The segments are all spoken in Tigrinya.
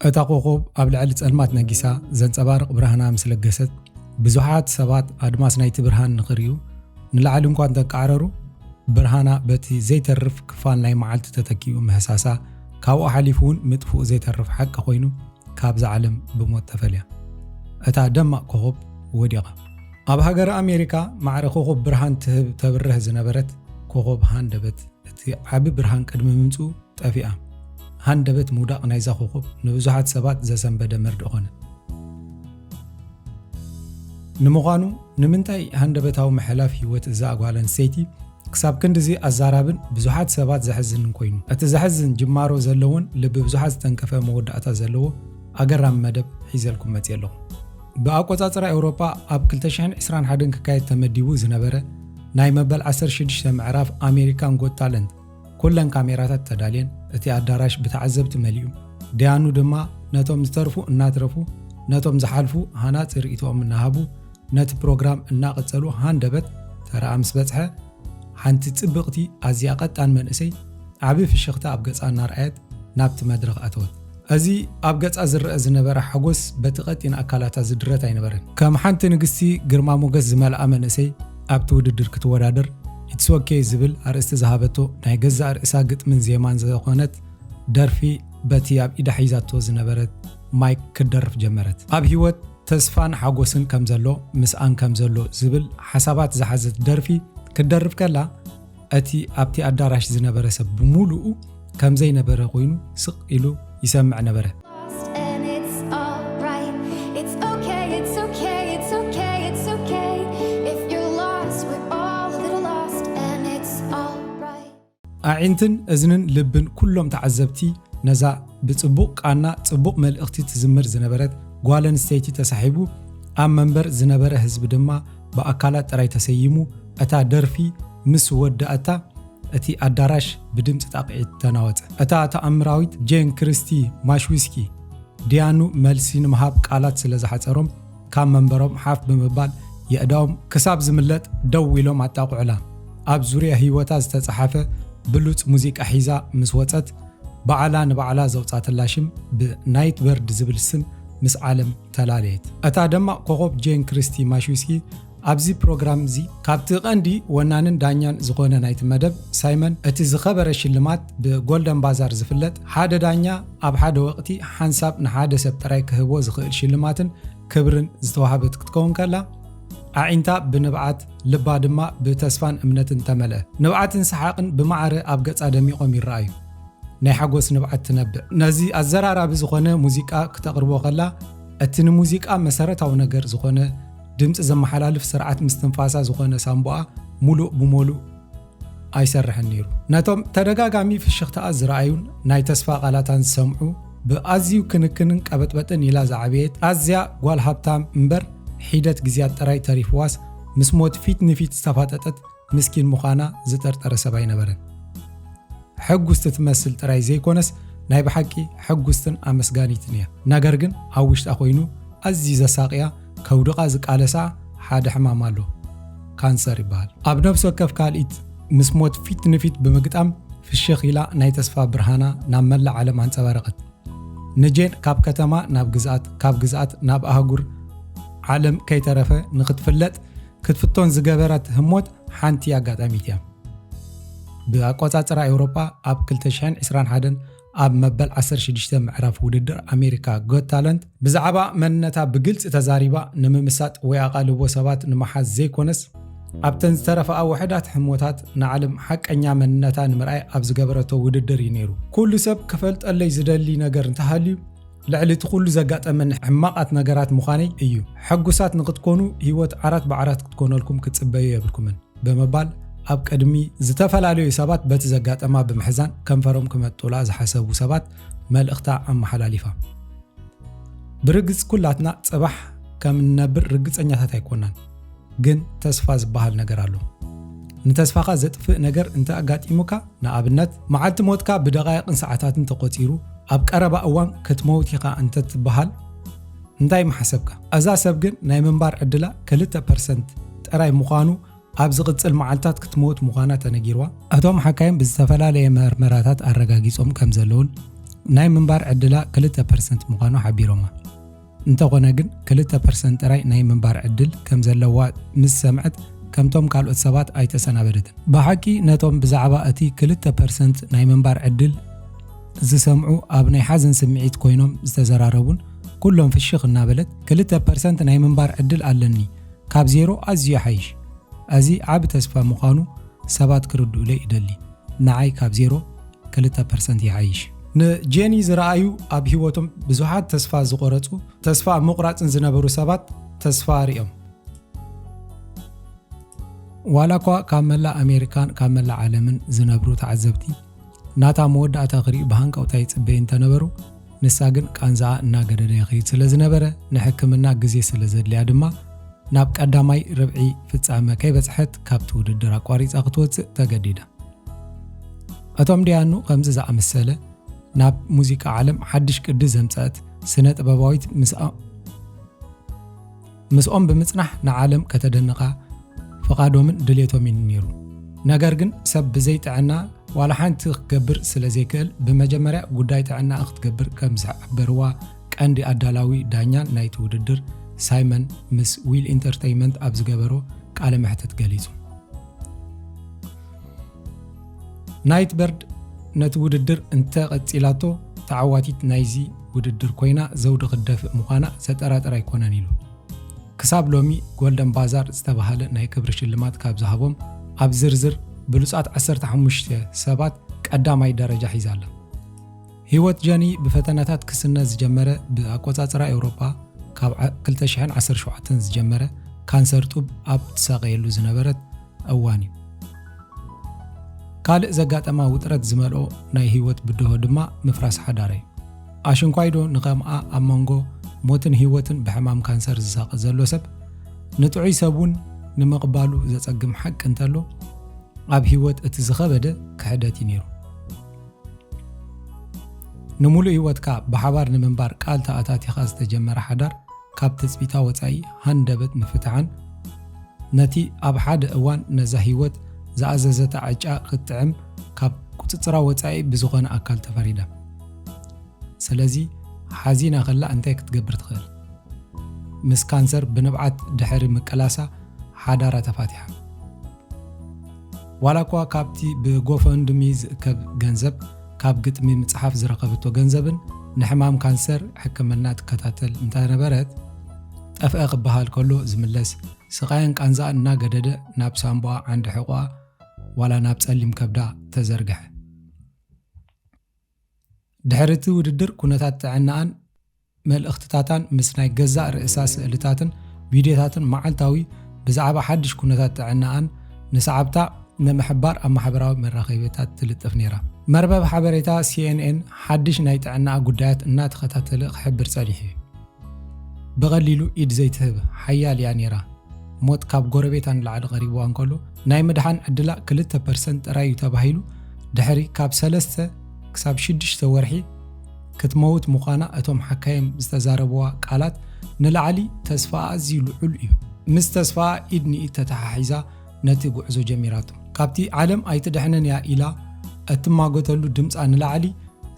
እታ ኮኾብ ኣብ ልዕሊ ጸልማት ነጊሳ ዘንጸባርቕ ብርሃና ምስ ለገሰት፣ ብዙሓት ሰባት ኣድማስ ናይቲ ብርሃን ንኽርእዩ ንላዕሊ እንኳ እንተቃዕረሩ፣ ብርሃና በቲ ዘይተርፍ ክፋል ናይ መዓልቲ ተተኪኡ ምህሳሳ፣ ካብኡ ሓሊፉ እውን ምጥፍኡ ዘይተርፍ ሓቂ ኮይኑ፣ ካብዛ ዓለም ብሞት ተፈልያ። እታ ደማቕ ኮኾብ ወዲቓ። ኣብ ሃገረ ኣሜሪካ ማዕረ ኮኾብ ብርሃን ትህብ ተብርህ ዝነበረት ኮኾብ ሃንደበት፣ እቲ ዓቢ ብርሃን ቅድሚ ምምጽኡ ጠፊኣ። ሃንደበት ምውዳቕ ናይዛ ኮኾብ ንብዙሓት ሰባት ዘሰንበደ መርድእ ኾነ። ንምዃኑ፣ ንምንታይ ሃንደበታዊ ምሕላፍ ህይወት እዛ ጓል ኣንስተይቲ ክሳብ ክንድዚ ኣዛራብን ብዙሓት ሰባት ዘሕዝንን ኮይኑ? እቲ ዘሕዝን ጅማሮ ዘለዎን ልቢ ብዙሓት ዝተንከፈ መወዳእታ ዘለዎ ኣገራሚ መደብ ሒዘልኩም መጽየ ኣለኹ። ብኣቆጻጽራ ኤውሮጳ ኣብ ክልተ ሽሕን ዕስራን ሓደን ክካየድ ተመዲቡ ዝነበረ ናይ መበል ዓሰርተ ሽዱሽተ ምዕራፍ ኣሜሪካን ጎት ታለንት ኩለን ካሜራታት ተዳልየን፣ እቲ ኣዳራሽ ብተዓዘብቲ መሊኡ። ደያኑ ድማ ነቶም ዝተርፉ እናትረፉ፣ ነቶም ዝሓልፉ ሃናጺ ርእይቶኦም እናሃቡ፣ ነቲ ፕሮግራም እናቐጸሉ ሃንደበት ተራኣ ምስ በጽሐ፣ ሓንቲ ጽብቕቲ ኣዝያ ቀጣን መንእሰይ ዓቢ ፍሽኽታ ኣብ ገጻ እናርኣየት ናብቲ መድረኽ ኣተወት። እዚ ኣብ ገጻ ዝረኣ ዝነበረ ሓጎስ በቲ ቀጢን ኣካላታ ዝድረት ኣይነበረን። ከም ሓንቲ ንግስቲ ግርማ ሞገስ ዝመልኣ መንእሰይ ኣብቲ ውድድር ክትወዳደር፣ ኢትስ ኦኬ ዝብል ኣርእስቲ ዝሃበቶ ናይ ገዛእ ርእሳ ግጥምን ዜማን ዝኾነት ደርፊ በቲ ኣብ ኢዳ ሒዛቶ ዝነበረት ማይክ ክትደርፍ ጀመረት። ኣብ ህይወት ተስፋን ሓጎስን ከም ዘሎ፣ ምስኣን ከም ዘሎ ዝብል ሓሳባት ዝሓዘት ደርፊ ክትደርፍ ከላ፣ እቲ ኣብቲ ኣዳራሽ ዝነበረ ሰብ ብምሉኡ ከም ዘይነበረ ኮይኑ ስቕ ኢሉ ይሰምዕ ነበረ። Lost and it's alright. It's okay, it's okay, it's okay, it's okay. If you're lost, we're all a little lost and it's alright. ኣዒንትን እዝንን ልብን ኩሎም ተዓዘብቲ ነዛ ብጽቡቕ ቃና ጽቡቕ መልእኽቲ ትዝምር ዝነበረት ጓል ኣንስተይቲ ተሳሒቡ፣ ኣብ መንበር ዝነበረ ህዝቢ ድማ ብኣካላት ጥራይ ተሰይሙ፣ እታ ደርፊ ምስ ወዳእታ እቲ ኣዳራሽ ብድምጺ ጣቕዒት ተናወጸ። እታ ተኣምራዊት ጄን ክርስቲ ማሽዊስኪ ድያኑ መልሲ ንምሃብ ቃላት ስለ ዝሓጸሮም፣ ካብ መንበሮም ሓፍ ብምባል የእዳዎም ክሳብ ዝምለጥ ደው ኢሎም ኣጣቕዑላ። ኣብ ዙርያ ህይወታ ዝተጻሓፈ ብሉጽ ሙዚቃ ሒዛ ምስ ወጸት፣ ባዕላ ንባዕላ ዘውጻትላ ሽም ብናይት በርድ ዝብል ስም ምስ ዓለም ተላለየት። እታ ደማቕ ኮኾብ ጄን ክርስቲ ማሽዊስኪ ኣብዚ ፕሮግራም እዚ ካብቲ ቀንዲ ወናንን ዳኛን ዝኾነ ናይቲ መደብ ሳይመን፣ እቲ ዝኸበረ ሽልማት ብጎልደን ባዛር ዝፍለጥ ሓደ ዳኛ ኣብ ሓደ ወቕቲ ሓንሳብ ንሓደ ሰብ ጥራይ ክህቦ ዝኽእል ሽልማትን ክብርን ዝተዋህበት ክትከውን ከላ፣ ኣዒንታ ብንብዓት፣ ልባ ድማ ብተስፋን እምነትን ተመልአ። ንብዓትን ሰሓቕን ብማዕረ ኣብ ገጻ ደሚቖም ይረኣዩ። ናይ ሓጎስ ንብዓት ትነብዕ። ነዚ ኣዘራራቢ ዝኾነ ሙዚቃ ክተቕርቦ ከላ፣ እቲ ንሙዚቃ መሰረታዊ ነገር ዝኾነ ድምጺ ዘመሓላልፍ ስርዓት ምስትንፋሳ ዝኾነ ሳምቡኣ ሙሉእ ብሙሉእ ኣይሰርሕን ነይሩ። ነቶም ተደጋጋሚ ፍሽኽታኣ ዝረኣዩን ናይ ተስፋ ቃላታን ዝሰምዑ፣ ብኣዝዩ ክንክንን ቀበጥበጥን ኢላ ዝዓበየት ኣዝያ ጓል ሃብታም እምበር፣ ሒደት ግዝያት ጥራይ ተሪፍዋስ ምስ ሞት ፊት ንፊት ዝተፋጠጠት ምስኪን ምዃና ዝጠርጠረ ሰብ ኣይነበረን። ሕጉስቲ ትመስል ጥራይ ዘይኮነስ፣ ናይ ብሓቂ ሕጉስትን ኣመስጋኒትን እያ። ነገር ግን ኣብ ውሽጣ ኮይኑ ኣዝዩ ዘሳቕያ፣ ከውድቓ ዝቃለሳ ሓደ ሕማም ኣሎ። ካንሰር ይበሃል። ኣብ ነፍሲ ወከፍ ካልኢት ምስ ሞት ፊት ንፊት ብምግጣም፣ ፍሽኽ ኢላ ናይ ተስፋ ብርሃና ናብ መላእ ዓለም ኣንጸባረቐት። ንጄን ካብ ከተማ ናብ ግዝኣት፣ ካብ ግዝኣት ናብ ኣህጉር ዓለም ከይተረፈ ንኽትፍለጥ ክትፍቶን ዝገበረት ህሞት ሓንቲ ኣጋጣሚት እያ። ብኣቆጻጽራ ኤውሮጳ ኣብ ክልተ ሽሕን ዕስራን ሓደን ኣብ መበል ዓሰርተ ሽዱሽተ ምዕራፍ ውድድር ኣሜሪካ ጎት ታለንት ብዛዕባ መንነታ ብግልጺ ተዛሪባ ንምምሳጥ ወይ ኣቓልቦ ሰባት ንምሓዝ ዘይኮነስ፣ ኣብተን ዝተረፋኣ ውሑዳት ህሞታት ንዓለም ሓቀኛ መንነታ ንምርኣይ ኣብ ዝገበረቶ ውድድር እዩ ነይሩ። ኩሉ ሰብ ክፈልጠለይ ዝደሊ ነገር እንተሃልዩ፣ ልዕሊ እቲ ኩሉ ዘጋጠመኒ ሕማቓት ነገራት ምዃነይ እዩ። ሕጉሳት ንኽትኮኑ ህይወት ዓራት ብዓራት ክትኮነልኩም ክትጽበዩ የብልኩምን። ብምባል ኣብ ቅድሚ ዝተፈላለዩ ሰባት በቲ ዘጋጠማ ብምሕዛን ከንፈሮም ክመጡላ ዝሓሰቡ ሰባት መልእኽታ ኣመሓላሊፋ። ብርግጽ ኩላትና ጽባሕ ከም እንነብር ርግጸኛታት ኣይኮናን፣ ግን ተስፋ ዝበሃል ነገር ኣሎ። ንተስፋኻ ዘጥፍእ ነገር እንተ ኣጋጢሙካ፣ ንኣብነት መዓልቲ ሞትካ ብደቓይቕን ሰዓታትን ተቖጺሩ ኣብ ቀረባ እዋን ክትመውት ኢኻ እንተ ትበሃል እንታይ ምሓሰብካ? እዛ ሰብ ግን ናይ ምንባር ዕድላ ክልተ ፐርሰንት ጥራይ ምዃኑ ኣብ ዝቕጽል መዓልታት ክትመውት ምዃና ተነጊርዋ። እቶም ሓካይም ብዝተፈላለየ መርመራታት ኣረጋጊጾም ከም ዘለውን ናይ ምንባር ዕድላ ክልተ ፐርሰንት ምዃኑ ሓቢሮማ። እንተኾነ ግን ክልተ ፐርሰንት ጥራይ ናይ ምንባር ዕድል ከም ዘለዋ ምስ ሰምዐት ከምቶም ካልኦት ሰባት ኣይተሰናበደትን። ብሓቂ ነቶም ብዛዕባ እቲ ክልተ ፐርሰንት ናይ ምንባር ዕድል ዝሰምዑ ኣብ ናይ ሓዘን ስምዒት ኮይኖም ዝተዘራረቡን ኩሎም ፍሽኽ እናበለት ክልተ ፐርሰንት ናይ ምንባር ዕድል ኣለኒ፣ ካብ ዜሮ ኣዝዩ ይሓይሽ። እዚ ዓቢ ተስፋ ምዃኑ ሰባት ክርድኡለይ እደሊ። ንዓይ ካብ ዜሮ ክልተ ፐርሰንት ይሓይሽ። ንጄኒ ዝረኣዩ ኣብ ህይወቶም ብዙሓት ተስፋ ዝቖረጹ፣ ተስፋ ኣብ ምቑራጽን ዝነበሩ ሰባት ተስፋ ኣርእዮም። ዋላ እኳ ካብ መላእ ኣሜሪካን ካብ መላእ ዓለምን ዝነብሩ ተዓዘብቲ ናታ መወዳእታ ክርእዩ ብሃንቀውታ ይጽበዩ እንተነበሩ፣ ንሳ ግን ቃንዛኣ እናገደደ ይኸይድ ስለ ዝነበረ፣ ንሕክምና ግዜ ስለ ዘድልያ ድማ ናብ ቀዳማይ ርብዒ ፍጻመ ከይበጽሐት ካብቲ ውድድር ኣቋሪጻ ክትወጽእ ተገዲዳ። እቶም ደያኑ ከምዚ ዝኣመሰለ ናብ ሙዚቃ ዓለም ሓድሽ ቅዲ ዘምጸአት ስነ ጥበባዊት ምስኣ ምስኦም ብምጽናሕ ንዓለም ከተደንቓ ፍቓዶምን ድሌቶምን እዩ ነይሩ። ነገር ግን ሰብ ብዘይ ጥዕና ዋላ ሓንቲ ክገብር ስለ ዘይክእል ብመጀመርያ ጉዳይ ጥዕና ክትገብር ከም ዝሓበርዋ ቀንዲ ኣዳላዊ ዳኛን ናይቲ ውድድር ሳይመን ምስ ዊል ኢንተርተይመንት ኣብ ዝገበሮ ቃለ መሕትት ገሊጹ። ናይት በርድ ነቲ ውድድር እንተ ቀጺላቶ ተዓዋቲት ናይዚ ውድድር ኮይና ዘውዲ ክትደፍእ ምዃና ዘጠራጥር ኣይኮነን ኢሉ። ክሳብ ሎሚ ጎልደን ባዛር ዝተባህለ ናይ ክብሪ ሽልማት ካብ ዝሃቦም ኣብ ዝርዝር ብሉጻት ዓሰርተ ሓሙሽተ ሰባት ቀዳማይ ደረጃ ሒዛ ኣላ። ህይወት ጀኒ ብፈተናታት ክስነ ዝጀመረ ብኣቆጻጽራ ኤውሮጳ ካብ ዓ- ክልተ ሽሕን ዓሰርተ ሸውዓተን ዝጀመረ ካንሰር ጡብ ኣብ ትሳቐየሉ ዝነበረት እዋን እዩ። ካልእ ዘጋጠማ ውጥረት ዝመልኦ ናይ ህይወት ብድሆ ድማ ምፍራስ ሓዳራ እዩ። ኣሽንኳይዶ ንኸምኣ ኣብ መንጎ ሞትን ህይወትን ብሕማም ካንሰር ዝሳቐ ዘሎ ሰብ ንጥዑይ ሰብ እውን ንምቕባሉ ዘጸግም ሓቂ እንተሎ፣ ኣብ ህይወት እቲ ዝኸበደ ክሕደት እዩ ነይሩ። ንምሉእ ህይወትካ ብሓባር ንምንባር ቃል ተኣታቲኻ ዝተጀመረ ሓዳር ካብ ትጽቢታ ወጻኢ ሃንደበት ምፍትሓን ነቲ ኣብ ሓደ እዋን ነዛ ህይወት ዝኣዘዘታ ዕጫ ክትጥዕም ካብ ቁጽጽራ ወጻኢ ብዝኾነ ኣካል ተፈሪዳ። ስለዚ ሓዚና ከላ እንታይ ክትገብር ትኽእል? ምስ ካንሰር ብንብዓት ድሕሪ ምቅላሳ ሓዳራ ተፋቲሓ። ዋላ እኳ ካብቲ ብጎፈንድሚ ዝእከብ ገንዘብ ካብ ግጥሚ ምጽሓፍ ዝረኸበቶ ገንዘብን ንሕማም ካንሰር ሕክምና ትከታተል እንተነበረት፣ ጠፍአ ክበሃል ከሎ ዝምለስ ስቓየን ቃንዛኣን እናገደደ ናብ ሳምቦኣ ዓንዲ ሕቖኣ ዋላ ናብ ጸሊም ከብዳ ተዘርግሐ። ድሕሪ እቲ ውድድር ኩነታት ጥዕናኣን መልእኽትታታን ምስ ናይ ገዛእ ርእሳ ስእልታትን ቪድዮታትን መዓልታዊ ብዛዕባ ሓድሽ ኩነታት ጥዕናኣን ንሰዓብታ ንምሕባር ኣብ ማሕበራዊ መራኸቢታት ትልጥፍ ነይራ። መርበብ ሓበሬታ ሲኤንኤን ሓድሽ ናይ ጥዕናኣ ጉዳያት እናተኸታተለ ክሕብር ጸኒሑ እዩ። ብቐሊሉ ኢድ ዘይትህብ ሓያል እያ ነይራ። ሞት ካብ ጎረቤታ ንላዕሊ ቀሪብዋ እንከሎ ናይ ምድሓን ዕድላ ክልተ ፐርሰንት ጥራይ እዩ ተባሂሉ። ድሕሪ ካብ ሰለስተ ክሳብ ሽዱሽተ ወርሒ ክትመውት ምዃና እቶም ሓካይም ዝተዛረብዋ ቃላት ንላዕሊ ተስፋኣ ኣዝዩ ልዑል እዩ። ምስ ተስፋኣ ኢድ ንኢድ ተተሓሒዛ ነቲ ጉዕዞ ጀሚራቶ። ካብቲ ዓለም ኣይትድሕንን እያ ኢላ እትማጎተሉ ድምጻ ንላዕሊ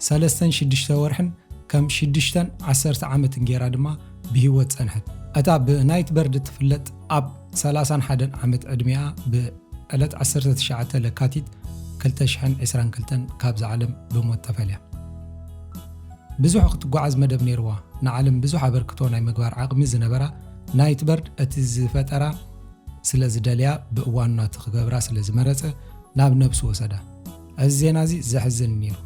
ሰለስተን ሽዱሽተ ወርሕን ከም ሽዱሽተን ዓሰርተ ዓመትን ገይራ ድማ ብህይወት ጸንሐት። እታ ብናይት በርድ እትፍለጥ ኣብ ሰላሳን ሓደን ዓመት ዕድሚኣ ብዕለት ዓሰርተ ትሽዓተ ለካቲት ክልተ ሽሕን ዕስራን ክልተን ካብዛ ዓለም ብሞት ተፈልያ። ብዙሕ ክትጓዓዝ መደብ ነይርዋ። ንዓለም ብዙሕ ኣበርክቶ ናይ ምግባር ዓቕሚ ዝነበራ ናይት በርድ እቲ ዝፈጠራ ስለ ዝደልያ ብእዋኑ ናቲ ክገብራ ስለ ዝመረጸ ናብ ነብሱ ወሰዳ። እዚ ዜና እዚ ዘሕዝን ነይሩ።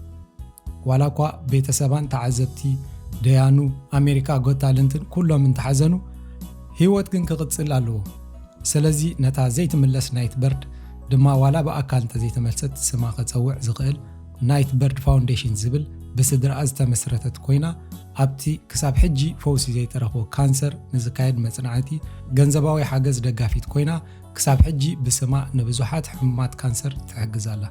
ዋላ እኳ ቤተሰባን ተዓዘብቲ ደያኑ ኣሜሪካ ጎት ታለንትን ኩሎም እንተሓዘኑ፣ ህይወት ግን ክቕጽል ኣለዎ። ስለዚ ነታ ዘይትምለስ ናይት በርድ ድማ ዋላ ብኣካል እንተዘይተመልሰት ስማ ከጸውዕ ዝኽእል ናይት በርድ ፋውንዴሽን ዝብል ብስድራኣ ዝተመስረተት ኮይና ኣብቲ ክሳብ ሕጂ ፈውሲ ዘይተረኽቦ ካንሰር ንዝካየድ መጽናዕቲ ገንዘባዊ ሓገዝ ደጋፊት ኮይና ክሳብ ሕጂ ብስማ ንብዙሓት ሕሙማት ካንሰር ትሕግዝ ኣላ።